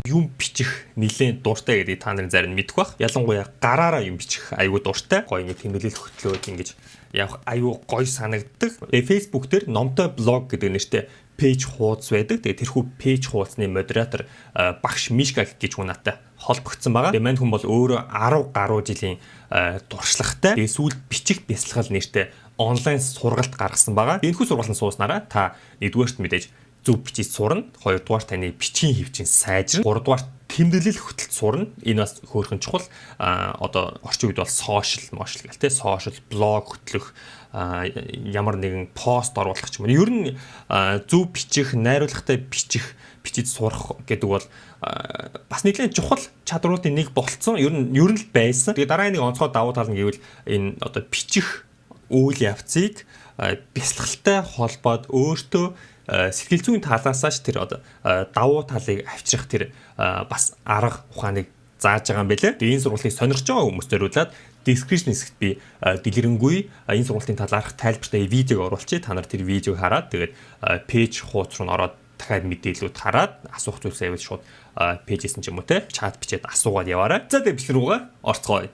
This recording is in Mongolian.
Юм бичих нэлээд дуртай гэдгийг та нарын зарим мэдэх бах. Ялангуяа гараараа юм бичих айгүй дуртай. Гоё ингэ тэмдэглэл хөтлөөд ингэж явах айгүй гоё санагддаг. Тэгээ Facebook дээр Номтой блог гэдэг нэртэй page хуудас байдаг. Тэгээ тэрхүү page хуудасны модератор багш Мишка гэж хүн надтай холбогдсон байгаа. Тэгээ мань хүн бол өөрөө 10 гаруй жилийн туршлагатай. Тэгээ сүүлд бичих бясалгал нэртэй онлайн сургалт гаргасан байгаа. Энэхүү сургалтанд сууснараа та нэгдүгээрт мэдээж зөв бичиж сурна. Хоёрдугаар, таны бичгийн хэв чинь сайжирна. Гуравдугаар, тэмдэглэл хөтөлж сурна. Энэ бас хөөрхөн чухал. Одоо орчин үед бол social мошл гэл те, social блог хөтлөх, ямар нэгэн пост оруулах ч юм уу. Ер нь зөв бичих, найруулгатай бичих, бичиж сурах гэдэг бол бас нэгэн чухал чадруудын нэг болцсон. Ер нь л байсан. Тэгээ дараа нэг онцгой давуу тал нь гэвэл энэ одоо бичих үйл явцыг бясалгалтай холбоод өөртөө сэтгэл зүйн талаасаа ч тэр одоо давуу талыг авчрах тэр бас арга ухааныг зааж байгаа юм байлээ. Тэгээ энэ сургалтыг сонирхож байгаа хүмүүст зориулаад description хэсэгт би дэлгэрэнгүй энэ сургалтын талаарх тайлбартай видеог оруулчих. Та нар тэр видеог хараад, тэгээд page хуудас руу ороод дахиад мэдээллүүд хараад, асуух зүйлсээ байвал шууд page ээс нь ч юм уу те, чат бичээд асуугаад яваарай. За, тэгээд бичлэг рүүгээ орцгоё.